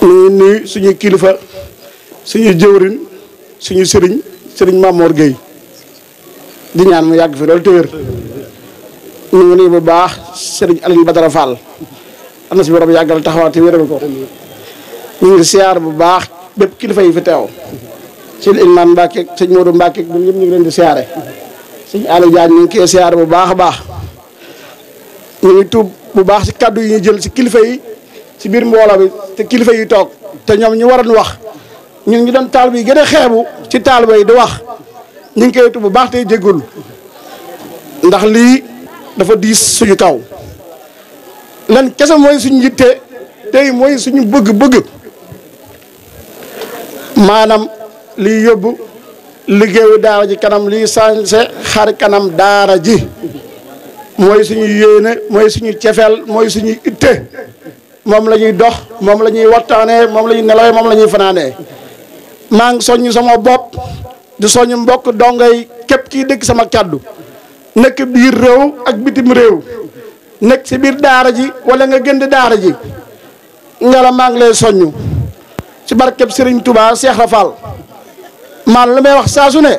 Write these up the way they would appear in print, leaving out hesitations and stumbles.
ñu nuyu suñu kilifa suñu jëwriñ suñu sëriñ Mamor Gueye di ñaan mu yàgg fi loolu te wér. ñu ngi nuyu bu baax sëriñ Alioune Badara Fall am na si borom yàggal taxawaat te wéral ko. ñu ngi siyaar bu baax bépp kilifa yi fi teew sëñ Ilmaan Mbacke sëñ Modou Mbacke ñun ñëpp ñu ngi leen di siyaare sëñ Aliou Diagne ñu ngi koy siyaare bu baax a baax. ñu ngi tuub bu baax si kaddu yi ñu jël si kilifa yi si biir mbooloo bi te kilifa yi toog te ñoom ñu waroon wax ñun ñu doon taal bi gën a xeebu ci taal yi di wax ñu ngi koy tuub bu baax tey jéggul ndax lii dafa diis suñu kaw lan kese mooy suñu yitte tey mooy suñu bëgg-bëgg maanaam liy yóbbu liggéeyu daara ji kanam liy sañse xar kanam daara ji mooy suñu yéene mooy suñu cefeel mooy suñu itte moom la ñuy dox moom la ñuy waxtaanee moom la ñuy nelawee moom la ñuy fanaanee maa ngi soññ sama bopp di soññ mbokk dongay képp kii dëkk sama kàddu nekk biir réew ak bitim réew nekk si biir daara ji wala nga gënd daara ji nga la maa ngi lay soññ ci barkeb Serigne Touba Cheikh Rafal man la may wax saa su ne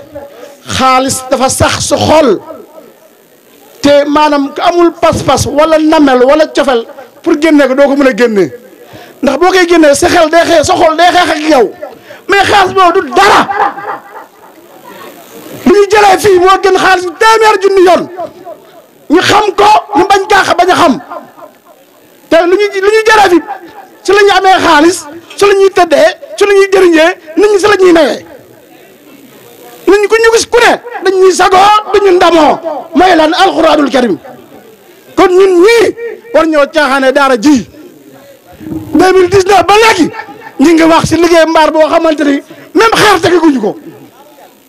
xaalis dafa sax su xol te maanaam ku amul pas-pas wala namel wala cofel pour génne ko doo ko mën a génne ndax boo koy génnee sa xel day xeex sa xol day xeex ak yow mais xaalis boobu du dara lu ñu jëlee fii moo gën xaalis téeméer junni yoon ñu xam ko ñu bañ kaa bañ a xam te lu ñu jëlee fi ci la ñu amee xaalis ci la ñuy tëddee ci la ñuy jëriñee nit ñi ci la ñuy nawee nit ñi ku ñu gis ku ne dañuy sagoo dañu ndamoo mooy lan alxuraanul karim kon ñun ñii war ñoo caaxaane daara ji 2019 ba léegi ñi ngi wax si liggéey mbaar boo xamante ni même xeer teguñu ko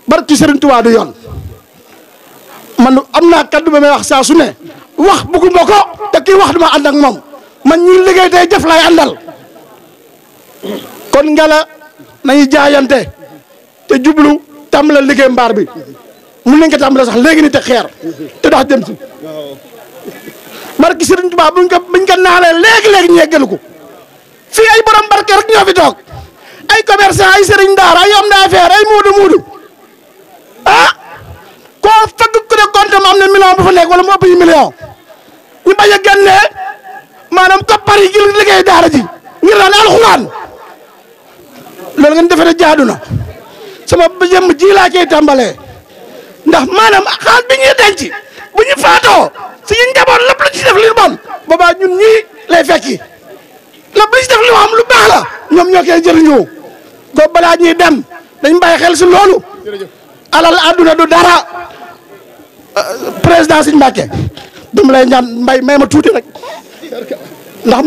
barki Serigne Touba du yoon man am naa kaddu ba may wax saa su ne wax bëgguma ko te kii wax duma ànd ak moom man ñuy liggéey tey jëf lay àndal kon ngela nañu jaayante te jublu tàmbale liggéey mbaar bi mun nañ ko tàmbale sax léegi ni te xeer te dox dem si barki Serigne Touba buñ ko naalee léegi ñu yeggalu ko fii ay borom barke rek ñoo fi toog ay commerçant ay sëriñ daara ay homme d'affaires ay muudu ah koo fekk ku ne compte am na million bu fa nekk wala mu ëpp yi million ñu bañ a génnee maanaam koppar yi ngir liggéey daara ji ngir naan alxuraan loolu ngeen defe ne jaadu na sama jëmm ji laa koy tàmbalee ndax maanaam xaal bi ñuy denc bu ñu faatoo suñu njaboot lépp lu ci def li bon boobaa ñun ñii lay fekki lépp lu ci def li am lu baax la ñoom ñoo koy jëriñoo ko balaa ñuy dem dañ bàyyi xel si loolu alal àdduna du dara président Serigne Mbacké dama lay ñaan mbay may ma tuuti rek ndax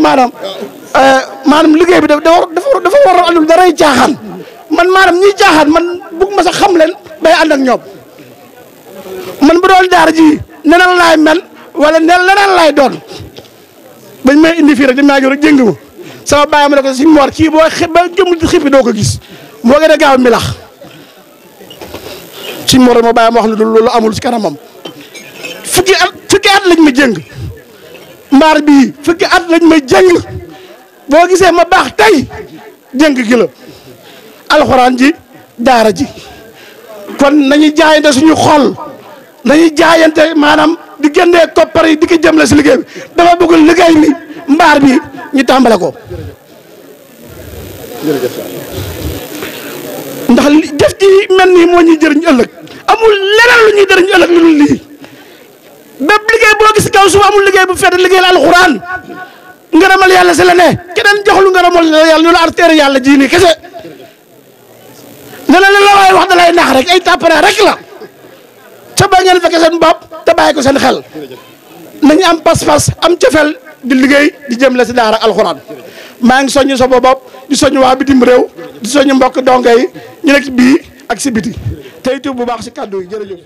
maanaam liggéey bi dafa war a andul daray caaxaan man maanaam ñiy caaxaan man bëgg ma sax xam leen bay ànd ak ñoom man bu doon daara ji neneen laay mel wala leneen laay doon bañ may indi fii rek dinaa ñëw rek jëng ma sama bàyyi ma ne ko si moor kii boo ba jëm xippi doo ko gis moo gën a gaaw mi lax si moor ma bàyyi ma wax ne loolu amul si kanamam fukki at lañ ma jëng mbaar bii fukki at lañ ma jëng boo gisee ma baax tey jëng gi la alxuraan ji daara ji kon nañu jaayante suñu xol nañu jaayante maanaam di génnee koppar yi di ko jëmle si liggéey bi dama bëgg liggéey mi mbaar bi ñu tàmbale ko ndax def ci mel nii moo ñuy jëriñ ëllëg amul leneen lu ñuy jëriñ ëllëg lu dul lii bépp liggéey boo gis kaw suuf amul liggéey bu fedd liggéeyal alxuraan ngërëmal yàlla si la ne keneen joxlu ngërëmal yàlla ñu la arteere yàlla ji nii kese ne la waaye wax da lay nax rek ay tàppare rek la ca ba ngeen fekke seen bopp te bàyyi ko seen xel nañu am pas-pas am cofel di liggéey di jëm la si daara alxuraan maa ngi soññ sa bopp di soññ waa bitim réew di soññ mbokk donga yi ñu nekk bii ak si biti tey tuub bu baax si kàddu yi jërëjëf